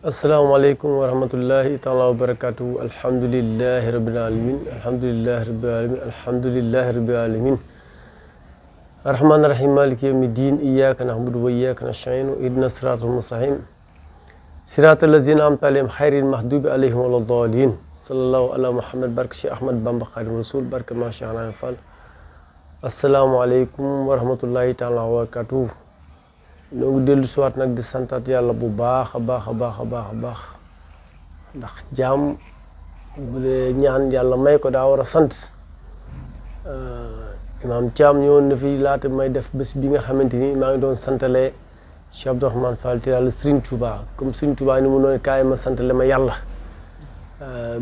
asalaamaaleykum wa rahmatullahi taala wa barakatuhu alhamdulillahi rabbil alamin alhamdulillahi rabbil alamin alhamdulillahi rabbil alamin arrahman arrahim maliki yawmi din iyyaka na'budu wa iyyaka nasta'in ihdina siratal mustaqim siratal lazina an'amta alayhim khayril maghdubi alayhim waladdallin sallallahu ala muhammad barke Cheikh Ahmad Bamba Khadim Rasoul barke ma Cheikh Ibrahima Fall asalaamaaleykum wa rahmatullahi taala wa barakatuhu ñoo ngi dellu siwaat nag di santaat yàlla bu baax a baax ndax jaam bu dee ñaan yàlla may ko daa war a sant imaam Thiam ñëwoon na fi laata may def bés bi nga xamante ni maa ngi doon santale Cheikh Abdourahmane Fall Tilala Serigne Touba comme Serigne Touba ni mu noonu kaay ma santale ma yàlla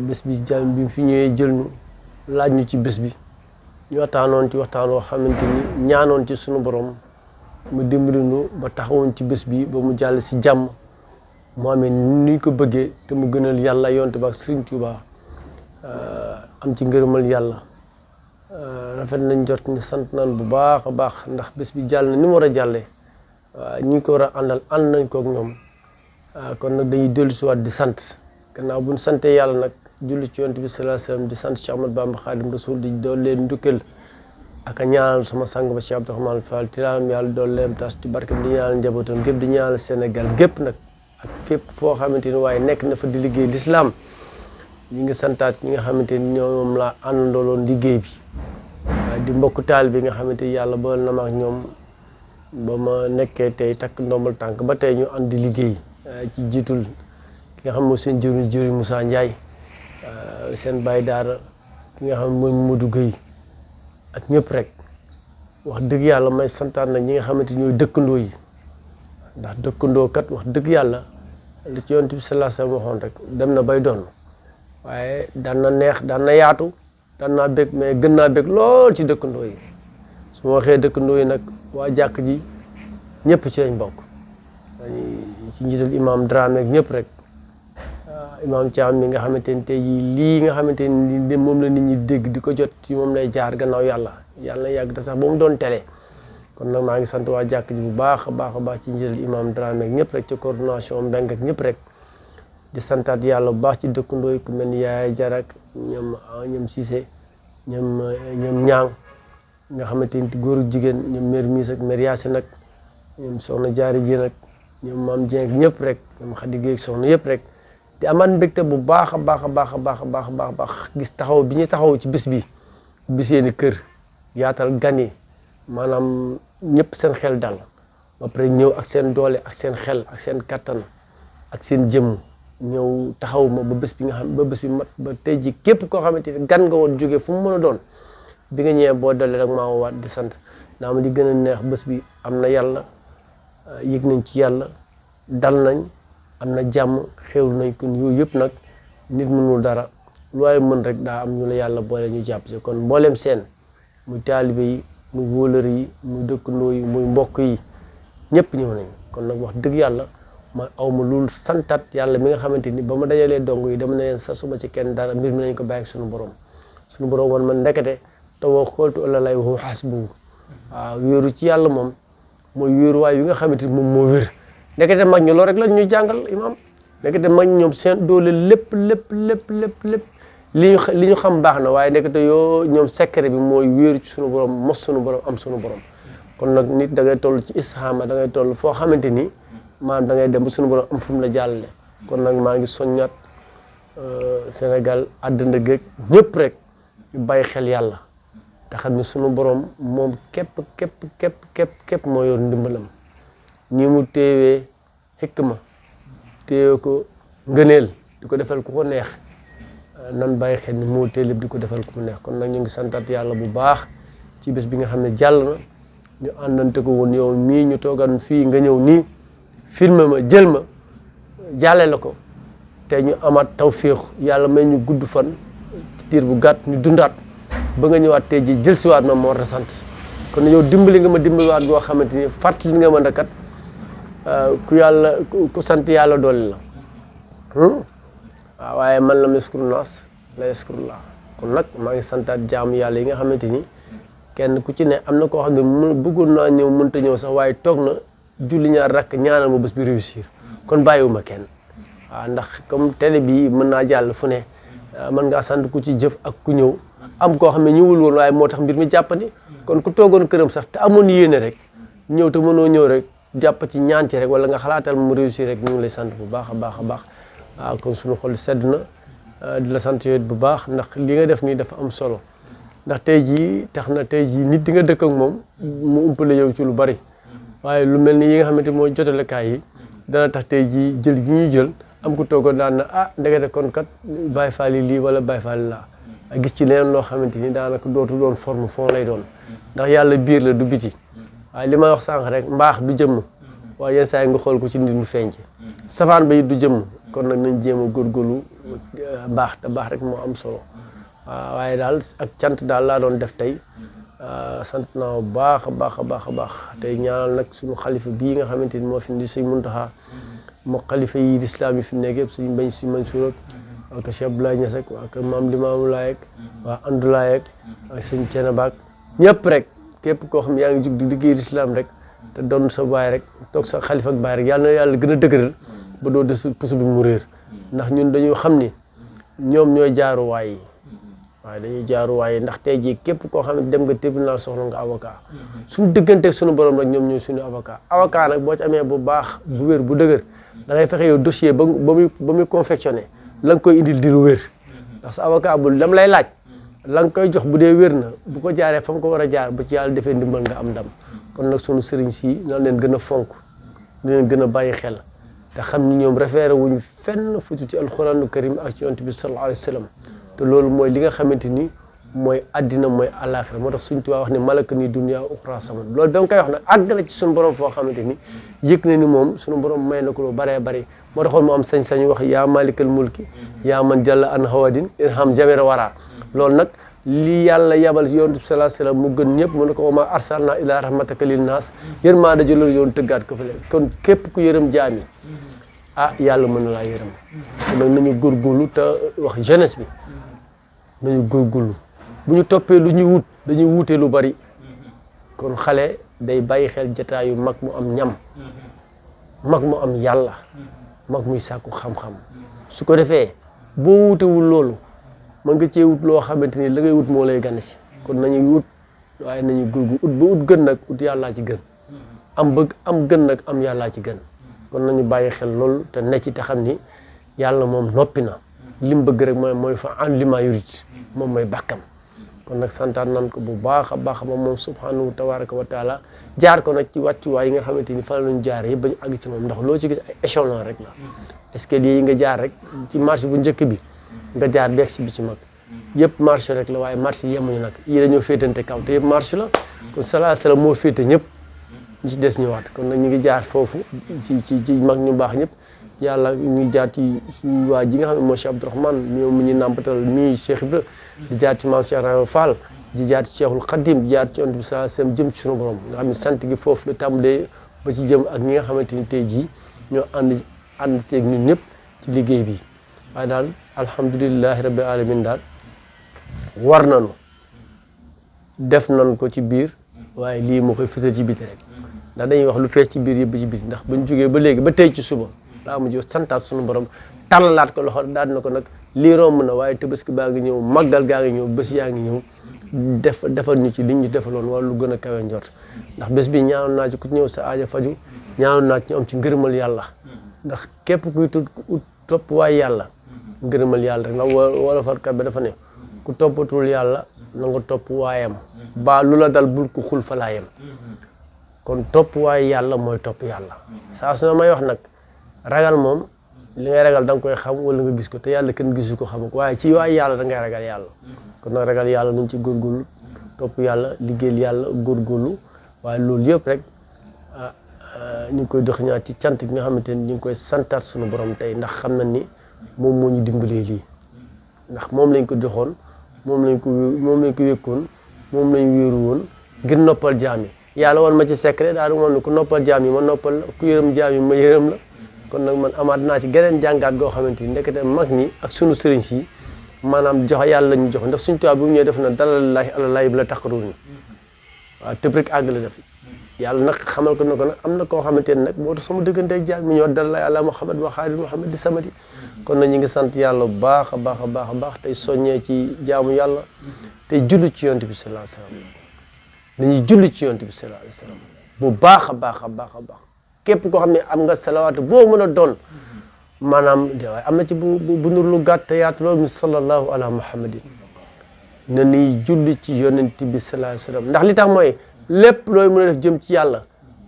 bés bi jaam bi fi ñëwee jël ñu laaj ñu ci bés bi ñu waxtaanoon ci waxtaan woo xamante ni ñaanoon ci sunu borom mu dimbali nu ba taxawoon ci bés bi ba mu jàll si jàmm mu amee ni ñu ko bëggee te mu gënal yàlla yonte ba ak Serigne Touba am ci ngërëmal yàlla rafet nañ jot ni sant nañ bu baax a baax ndax bés bi jàll na ni mu war a jàllee ñi ngi ko war a àndal ànd nañ ko ak ñoom kon nag dañuy dellu si waat di sant gannaaw bu ñu santee yàlla nag julli ci yonte bi sallallahu alayhi wasallam di sant Cheikh Ahmad Bamba Khadim Rasoul di dool leen ndukkal ak a ñaanal sama sang ba Cheikh Abdourahmane Fall Tilala yàlla dool leen tas ci barke bi di ñaanal njabootam gépp di ñaanal Sénégal gépp nag ak fépp foo xamante ni waaye nekk na fa di liggéey l'islam ñi ngi santaat ñi nga xamante ni ñoom laa àndandooloon liggéey bi di mbokk taal bi nga xamante ni yàlla boole na ma ak ñoom ba ma nekkee tey takk ndombal tànk ba tey ñu ànd di liggéey ci jiitul ki nga xam mooy seen jëriñ Moussa Ndiaye seen baay daara ki nga xam mooy Modou Gueye ak ñëpp rek wax dëgg yàlla may santaan nag ñi nga xamante ñooy dëkkandoo yi ndax dëkkandoo kat wax dëgg yàlla li ci yonent bi sallallahu alayhi wasallam waxoon rek dem na bay doon waaye daan na neex daan na yaatu daan naa bég mais gën naa bég lool ci dëkkandoo yi su ma waxee dëkkandoo yi nag waa jàkk ji ñëpp ci lañ bokk ci njiital imam Dramé ak ñëpp rek imaam Thiam mi nga xamante ni tey jii lii nga xamante ni moom la nit ñi dégg di ko jot ci moom lay jaar gannaaw yàlla na yàgg te sax ba mu doon télé kon nag maa ngi sant waa jàkk ji bu baax a baax ci njëriñ imaam Dramé ak ñëpp rek ci coordination Mbeng ak ñëpp rek di santaat yàlla bu baax ci dëkkandoo yi ku mel ni Yaay Jarak ñoom Cissé ñoom Ñaang nga xamante ni góor ak jigéen ñoom mère Miss ak mère Yacine nag ñoom soxna Jaari ji nag ñoom Maam Dieng ñëpp rek ñoom Xadi Géey soxna yëpp rek di amaat mbégte bu baax a baax gis taxaw bi ñu taxaw ci bis bi bi seeni kër yaatal gan yi maanaam ñëpp seen xel dal ba pare ñëw ak seen doole ak seen xel ak seen kattan ak seen jëmm ñëw taxaw ma ba bés bi nga xam ba bés bi mat ba tey ji képp koo xamante ni gan nga woon jógee fu mu mën a doon bi nga ñëwee boo dolli rek maa waat di sant naa ma di gën a neex bés bi am na yàlla yëg nañ ci yàlla dal nañ am na jàmm xewlu nañ kon yooyu yëpp nag nit mënul dara lu waaye mën rek daa am ñu la yàlla boole ñu jàpp si kon mbooleem seen muy taalibe yi muy wóolër yi muy dëkkandoo yi muy mbokk yi ñëpp ñëw nañ kon nag wax dëgg yàlla ma aw ma loolu santat yàlla mi nga xamante ni ba ma dajalee dong yi dama ne leen sa suma ci kenn dara mbir mi nañ ko bàyyi suñu borom wan man ndekete te woo xooltu ëlla lay waxu xas bu waaw wéeru ci yàlla moom mooy wéeruwaay yi nga xamante ni moom moo wér ndekete mag ñu loolu rek la ñuy jàngal imam ndekete mag ñoom seen doole lépp li ñu xam baax na waaye ndekete yoo ñoom secret bi mooy wéeru ci sunu borom mos sunu borom am sunu borom kon nag nit da ngay toll ci ishaama da ngay toll foo xamante ni maanaam da ngay dem ba sunu borom am fu mu la jàllale kon nag maa ngi soññaat Sénégal àddina géeg ñëpp rek ñu bàyyi xel yàlla te xam ni sunu borom moom képp moo yor ndimbalam ñi mu téewee xikma téewe ko ngëneel di ko defal ku ko neex nan bàyyi xel ni moo téye lépp di ko defal ku mu neex kon nag ñu ngi santat yàlla bu baax ci bés bi nga xam ne jàll na ñu àndante ko woon yow mii ñu toogan fii nga ñëw nii filmé ma jël ma jàlle la ko te ñu amaat tawféex yàlla may ñu gudd fan ci diir bu gàtt ñu dundaat ba nga ñëwaat tey ji jël siwaat ma war a sant kon yow dimbali nga ma dimbaliwaat goo xamante ni fàttali nga ma ndakat ku sant yàlla dolli la waaw waaye man la yaskuru naas la yaskurullah kon nag maa ngi santaat jaamu yàlla yi nga xamante ni kenn ku ci ne am na koo xam ne bëggoon naa ñëw mënta ñëw sax waaye toog na julli ñaar rakk ñaanal ma bés bi réussir kon bàyyiwuma kenn waaw ndax comme télé bi mën naa jàll fu ne mën ngaa sant ku ci jëf ak ku ñëw am koo xam ne ñëwul woon waaye moo tax mbir mi jàppandi kon ku toogoon këram sax te amoon yéene rek ñëw te mënoo ñëw rek jàpp ci ñaan ci rek wala nga xalaatal mu réussir rek ñu ngi lay sant bu baax a baax a baax waaw kon suñu xol sedd na di la sant yooyu bu baax ndax li nga def nii dafa am solo ndax tey jii tax na tey jii nit di nga dëkk ak moom mu umpale yow ci lu bari waaye lu mel ni yi nga xamante mooy jotalekaay yi dana tax tey jii jël gi ñuy jël am ku toogoon daan na ah ndekete kon kat Baye Fall yi lii wala Baye Fall laa gis ci leneen loo xamante ni daanaka dootu doon forme fond lay doon ndax yàlla biir la du biti waaye li may wax sànq rek mbaax du jëmm waaye yenn saa yi nga xool ko ci nit mu feeñ ci safaan ba it du jëmm kon nag nañ jéem a góorgóorlu mbaax te baax rek moo am solo waaw waaye daal ak cant daal laa doon def tey sant naa bu baax a baax a baax a baax tey ñaanal nag suñu xalifa bii nga xamante ni moo fi indi Sëñ Muntaxa moo xalifa yi lislaam yi fi nekk yëpp Sëñ Mbaye Sy Mansour ak Cheikh Abdoulaye Niass ak waa kër Maam Limaamu Laay ak waa Andulaay ak Sëñ Thiénaba ak ñëpp rek képp koo xam yaa ngi jug di liggéey lislaam rek te doon sa baay rek toog sa xalifa ak baay rek yàlla na yàlla gën a dëgëral ba doo des puso bi mu réer ndax ñun dañu xam ni ñoom ñooy jaaruwaay yi waaye dañuy jaaruwaay ndax tey jii képp koo xam ne dem nga tribunal soxla nga avocat suñu digganteeg suñu borom rek ñoom ñooy suñu avocat nag boo ci amee bu baax bu wér bu dëgër da ngay fexe yow dossier ba muy confectionné la nga koy indil di lu wér ndax sa avocat bu lam lay laaj la nga koy jox bu dee wér na bu ko jaaree fa mu ko war a jaar bu ci yàlla defee ndimbal nga am ndam kon nag sunu sëriñ si na leen gën a fonk na leen gën a bàyyi xel te xam ni ñoom référé wuñ fenn futu ci alxuraanu karim ak ci yonent bi sallallahu alayhi wa sallam te loolu mooy li nga xamante ni mooy addina mooy àllaaxira moo tax suñ tubaab wax ne malaka ni dunya uxra sama loolu ba nga koy wax nag àgg na ci suñu borom foo xamante ni yëg na ni moom suñu borom may na ko lu baree bari moo taxoon mu am sañ-sañu wax yaa malikal mulki yaa man jalla an hawadin irham jamira wara loolu nag li yàlla yabal yonent bi sallallahu alayhi wa sallam mu gën ñëpp mu ne ko wa ma arsalna ila rahmataka lin naas yërmaa da jëloolu yoon tëggaat ko fi leen kon képp ku yërëm jaami ah yàlla mën na laa yërëm kon nag nañu góorgóorlu te wax jeunesse bi nañu góorgóorlu bu ñu toppee lu ñuy wut dañuy wutee lu bari kon xale day bàyyi xel jataayu mag mu am ñam mag mu am yàlla mag muy sàkku xam-xam su ko defee boo wutewul loolu mën nga cee wut loo xamante ni la ngay wut moo lay gan si kon nañuy wut waaye nañu góorgóorlu ut ba ut gën nag ut yàllaa ci gën am bëgg am gën nag am yàllaa ci gën kon nañu bàyyi xel loolu te ne ci te xam ni yàlla moom noppi na li mu bëgg rek mooy fa an li maa yurit moom mooy bàkkam kon nag santaan nan ko bu baax a baax ba moom subhanahu tabaraka wa taala jaar ko nag ci wàccuwaay yi nga xamante ni fa la ñu jaar yëpp ba ñu àgg ci moom ndax loo ci gis ay échelon rek la escalier yi nga jaar rek ci marché bu njëkk bi nga jaar beeg si bi ci mag yëpp marché rek la waaye marché yemuñu nag yi dañoo féetante kaw te yëpp marché la kon salaa salaam moo féete ñëpp ñi ci des ñëwaat kon nag ñu ngi jaar foofu ci mag ñu baax ñëpp yàlla ñu jaar ci suñu waa ji nga xam ne mooy Cheikh Abdourahmane ñoom mu ñu nàmpatal mii Cheikh Ibra di jaar ci maam Cheikh Ibrahima Fall di jaar ci Cheikhul Khadim di jaar ci Yonent bi sallallahu alayhi wasallam jëm ci suñu borom nga xam ne sant gi foofu la tàmbalee ba ci jëm ak ñi nga xamante ni tey jii ñoo ànd ceeg ñun ñëpp ci liggéey bi waaye daal alhamdulilahi rabbil alamin daal war nañu def nañ ko ci biir waaye lii moo koy fësal ci biti rek ndax dañuy wax lu fees ci biir yëpp ci biti ndax bañ jógee ba léegi ba tey ci suba laa mujj santaat suñu borom tàllalaat ko loxo daal na ko nag lii romb na waaye tabaski baa ngi ñëw màggal gaa ngi ñëw bés yaa ngi ñëw defal ñu ci liñ ñu defaloon wala lu gën a kawe njort ndax bés bi ñaanoon naa ci ku ñëw sa aaja faju ñaanoon naa ci ñu am ci ngërëmal yàlla ndax képp kuy topp waay yàlla ngërëmal yàlla rek ndax wala farkat ba dafa ne ku toppatul yàlla na nga topp waayam ba lu la dal bul ko xul fa laa yem kon topp waay yàlla mooy topp yàlla saa su ne may wax nag ragal moom li ngay ragal da nga koy xam wala nga gis ko te yàlla kenn gisu ko xam ko waaye ci waay yàlla da ngay ragal yàlla kon nag ragal yàlla nañ ci góorgóorlu topp yàlla liggéeyal yàlla góorgóorlu waaye loolu yëpp rek ñu ngi koy dox ñaar ci cant bi nga xamante ni ñu ngi koy santaat suñu borom tey ndax xam nañ ni moom moo ñu dimbalee lii ndax moom lañ ko joxoon moom lañ ko wékkoon moom lañ wéeru woon ngir noppal jaam yi yàlla woon ma ci secret daal di woon ne ku noppal jaam yi ma noppal la ku yërëm jaam yi ma yërëm la kon nag man amaat naa ci geneen jàngaat goo xamante ni ndekete mag ñi ak sunu sëriñ si maanaam jox yàlla ñu jox ndax suñu tubaab bi mu ñëwee def na dalalaahi alalaahi bi la taqarur ni waaw tëb rek àgg la def yàlla nag xamal ko ne ko nag am na koo xamante ne nag moo tax sama diggante ak jaam mi ñoo dal la yàlla Muhammad wa xaadir Muhammad di samadi kon nag ñu ngi sant yàlla bu baax a baax a baax a baax tey soññee ci jaamu yàlla tey julli ci yonent bi sallallahu alayhi wasallam dañuy julli ci yonent bi sallallahu alayhi wasallam bu baax a baax a baax a baax képp koo xam ne am nga salawaatu boo mën a doon maanaam waaye am na ci bu nur lu gàtt yaatu loolu mi sallallahu ala muhammadin na ni julli ci yonent bi sallallahu alayhi wasallam ndax li tax mooy lépp looy mën a def jëm ci yàlla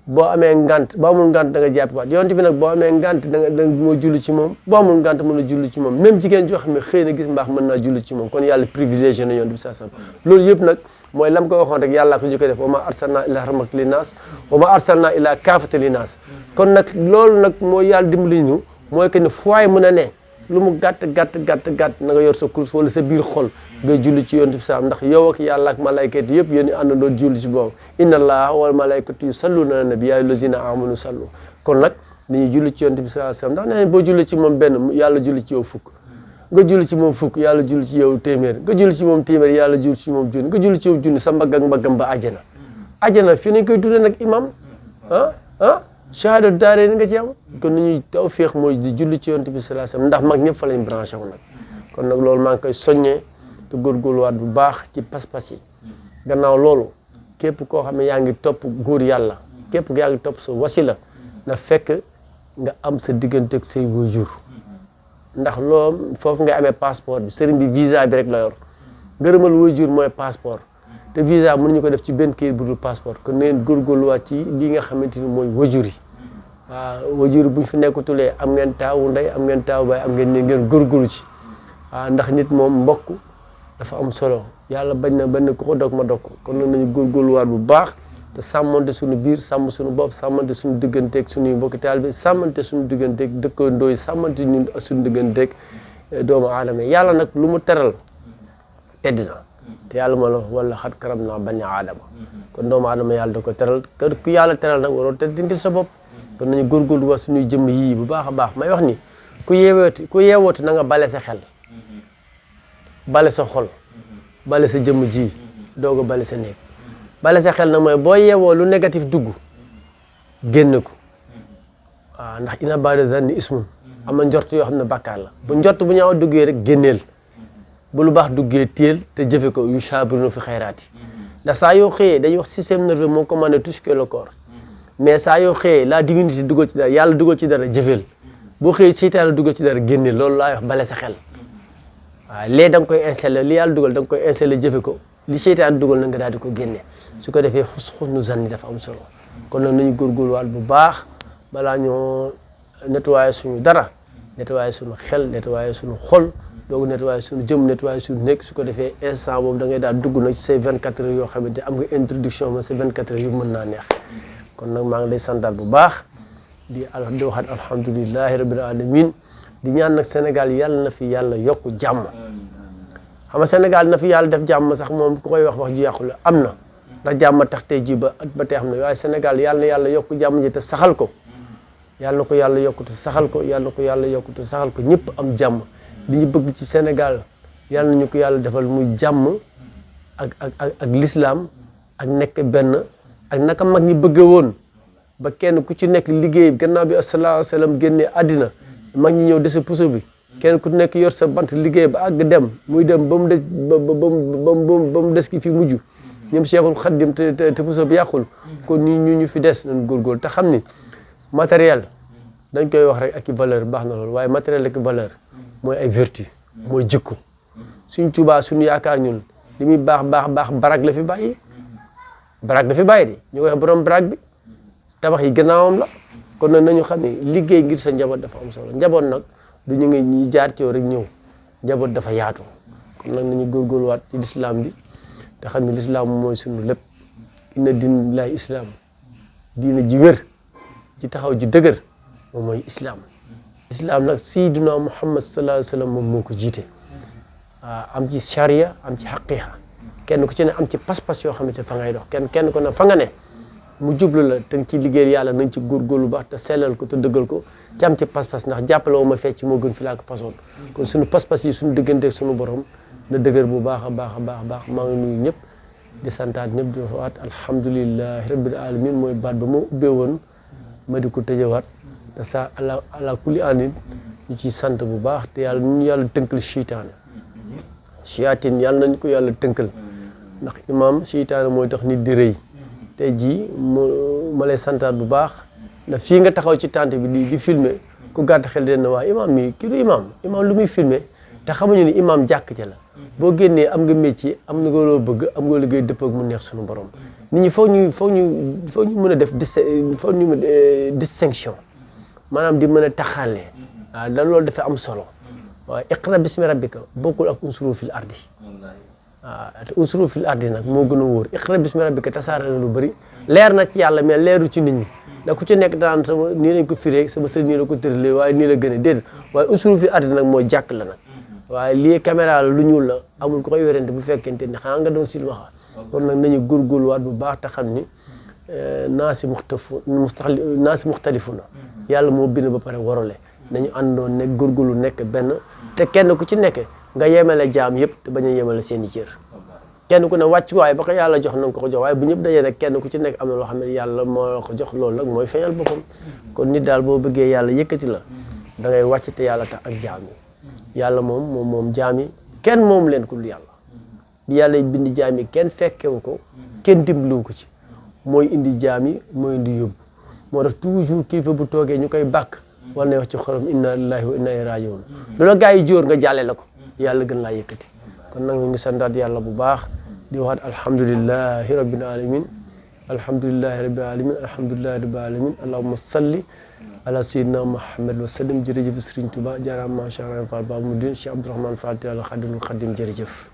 boo amee ngant boo amul ngant da nga jàpp waat yonent bi nag boo amee ngant da nga moo julli ci moom boo amul ngant mën a julli ci moom même jigéen joo xam ne xëy na gis mbaax mën naa julli ci moom kon yàlla privilégié na yonent bi sallallahu alayhi wasallam loolu yëpp nag mooy lam ko waxoon rek yàllaa ko jëkk def wa ma arsalna ila rahmatan linnaas wa ma arsalna ila kaafatan linnaas kon nag loolu nag mooy yàlla dimbali ñu mooy que ne fooy mën a ne lu mu gàtt na nga yor sa course wala sa biir xol nga julli ci yonent bi salaam ndax yow ak yàlla ak malaykati yëpp yéen àndandoo julli ci boobu inna allaha wal malaykatu yusalluna ala nabi ya ayyuhallazina amanu sallu kon nag dañuy julli ci yonent bi salaam ndax nee boo julli ci moom benn yàlla julli ci yow fukk nga julli ci moom fukk yàlla julli ci yow téeméer nga julli ci moom téeméer yàlla julli ci moom junni nga julli ci yow junni sa mbagg ak mbaggam ba àjjana fii nañ koy dundee nag imam shahada daare ni nga ci am kon nañuy tawféex mooy di julli ci yonent bi sallallahu alayhi wasallam ndax mag ñëpp fa lañ branché wu nag kon nag loolu maa ngi koy soññee te góorgóorluwaat bu baax ci pas-pas yi gannaaw loolu képp koo xam ne yaa ngi topp góor yàlla képp yaa ngi topp sa wasila na fekk nga am sa diggante ak say waajur ndax loolu foofu nga amee passeport bi sëriñ bi visa bi rek la yor gërëmal waajur mooy passeport te visa mënuñu ko def ci benn kayit bu dul passeport kon neen góorgóorluwaat ci li nga xamante ni mooy waajur yi waaw waajur buñ fi nekkutulee am ngeen taawu ndey am ngeen taawu baay am ngeen ne ngeen góorgóorlu ci waaw ndax nit moom mbokk dafa am solo yàlla bañ na benn ku ko dog ma dog kon nag nañu góorgóorluwaat bu baax te sàmmante suñu biir sàmm suñu bopp sàmmante suñu digganteeg suñuy mbokki taalibe sàmmante suñu digganteeg dëkkandoo yi sàmmante ñun suñu digganteeg doomu aadama yi yàlla nag lu mu teral tedd na te yàlla moo la wala xat karam naa bani aadama kon doomu aadama yàlla da ko teral kër ku yàlla teral nag waroo te dingil sa bopp kon nañu góorgóorluwaat suñuy jëmm yii bu baax a baax may wax ni ku yeewooti na nga bale sa xel bale sa xol bale sa jëmm ji doog a bale sa néeg bale sa xel na mooy boo yeewoo lu négatif dugg génn ko waaw ndax ina ba'da zanni ismun am na njort yoo xam ne bàkkaar la bu njort bu ñaaw duggee rek génneel bu lu baax duggee téel te jëfe ko yu saabiruna fi xayraati ndax saa yoo xëyee dañuy wax système nerveux moo commandé tout ce qui est le corps mais saa yoo xëyee la divinité dugal ci dara yàlla dugal ci dara jëfeel boo xëyee seytaane dugal ci dara génneel loolu laay wax bale sa xel waaw lee da nga koy installé li yàlla dugal da nga koy installé jëfe ko li seytaan dugal na nga daal di ko génne su ko defee xusnu zanni dafa am solo kon nag nañu góorgóorluwaat bu baax balaa ñoo nettoyé suñu dara nettoyé suñu xel nettoyé suñu xol doogu nettoyé suñu jëm nettoyé suñu nekk su ko defee instant boobu da ngay daal dugg na ci say 24 heures yoo xamante am nga introduction ma say 24 heures yu mën naa neex kon nag maa ngi lay santaat bu baax di waxaat alhamdulilahi rabbil alamin di ñaan nag Sénégal yàlla na fi yàlla yokk jàmm xam nga Sénégal na fi yàlla def jàmm sax moom ku koy wax ju yàqu la am na ndax jàmm tax tey ji ba tey xam ne waaye Sénégal yàlla na yàlla yokk jàmm ji te saxal ko yàlla na ko yàlla yokk te saxal ko yàlla na ko yàlla yokk te saxal ko ñëpp am jàmm li ñu bëgg ci Sénégal yàlla na ñu ko yàlla defal muy jàmm ak l'islam ak nekk benn ak naka mag ñi bëgge woon ba kenn ku ci nekk liggéey gannaaw bi sallallahu alayhi wa sallam génnee àddina mag ñi ñëw dese puso bi kenn ku nekk yor sa bant liggéey ba àgg dem muy dem ba mu des ba mu des ki fi mujj ñoom Cheikhul Khadim te puso bi yàqul kon ñu fi des nañ góorgóorlu te xam ni matériel dañ koy wax rek ak i valeur baax na loolu waaye matériel ak i valeur mooy ay vertu mooy jikko suñ Tuubaa suñu yaakaar ñun li muy baax barak la fi bàyyi barak la fi bàyyi di ñu koy wax borom barak bi tabax yi gannaawam la kon nag nañu xam ne liggéey ngir sa njaboot dafa am solo njaboot nag du ñu ngi ñi jaar ci yow rek ñëw njaboot dafa yaatu kon nag nañu góorgóorluwaat ci lislaam bi te xam ne lislaam mooy sunu lépp inna diina lillaahi islaam diina ji wér ci taxaw ji dëgër moom mooy islaam islaam nag sayyiduna Muhammad sallallahu alayhi wa sallam moom moo ko jiite am ci charia am ci xaqiiqa kenn ku ci ne am ci pas-pas yoo xamante fa ngay dox kenn ko ne fa nga ne mu jublu la te nga ci liggéey yàlla nañ ci góorgóorlu baax te sellal ko te dëggal ko te am ci pas-pas ndax jàppale wu ma fecc moo gën fi laa ko façon kon suñu pas-pas yi suñu digganteeg suñu borom na dëgër bu baax a baax maa ngi nuyu ñëpp di santaat ñëpp di waat alhamdulillahi rabbil alamin mooy baat ba moo ubbee woon ma di ko tëjewaat te sa ala kulli anin ñu ciy sant bu baax te yàlla ñu yàlla tënkal seytaane yàlla nañ ko yàlla tënkal ndax imaam seytaane mooy tax nit di rëy tey jii ma lay santaat bu baax ndax fii nga taxaw ci tànt bi di filmer ku gàtt xel den na waa imaam mi kii du imaam lu muy filmer te xamuñu ni imaam jàkk ca la boo génnee am nga métier am na nga loo bëgg am nga liggéey dëpp ak mu neex suñu borom nit ñi foog ñu mën a def distinction maanaam di mën a taxaale waaw da loolu dafa am solo waaye iqra bismi rabbika bokkul ak unsuru fil ardi waaw te unsuru fil ardi nag moo gën a wóor iqra bismi rabbika tasaare na lu bëri leer na ci yàlla mais leeru ci nit ñi da ku ci nekk daan sama nii lañ ko firee sama sëriñ nii la ko tëralee waaye nii la gën a déedéet waaye unsuru fil ardi nag mooy jàkk la nag waaye lii caméra la lu ñuul la amul ko koy werante bu fekkente ni xanaa nga doon silmaxa kon nag nañu góorgóorluwaat bu baax te xam ni naasi muxtalifu na yàlla moo bind ba pare warole nañu àndoon nekk góorgóorlu nekk benn te kenn ku ci nekk nga yemale jaam yëpp te bañ a yemale seen i cër kenn ku ne wàcc waaye ba ko yàlla jox na nga ko jox waaye bu ñëpp dajee nag kenn ku ci nekk am na loo xam ne yàlla moo la ko jox loolu nag mooy feeñal boppam kon nit daal boo bëggee yàlla yëkkati la da ngay wàcc te yàlla tax ak jaam yi yàlla moom jaam yi kenn moom leen ku dul yàlla bi yàlla bind jaam yi kenn fekkewu ko kenn dimbaliwu ko ci mooy indi jaam yi mooy indi yóbbu moo tax toujours kilifa bu toogee ñu koy bàkk wala na wax ci xorom inna lillahi wa inna ilayhi rajiun loola gaa yi jóor nga jàlle la ko yàlla gën laa yëkkati kon nag ñu ngi santaat yàlla bu baax di waxaat alhamdulillahi rabbil alamin alhamdulillahi rabbil alamin alhamdulillahi rabbil alamin allahumma salli ala sayyidina Muhammad wa sallam jërëjëf Serigne Touba jaaraama Cheikh Ibrahima Fall Babou Mouridine Cheikh Abdourahmane Fall Al Khadimul Khadim jërëjëf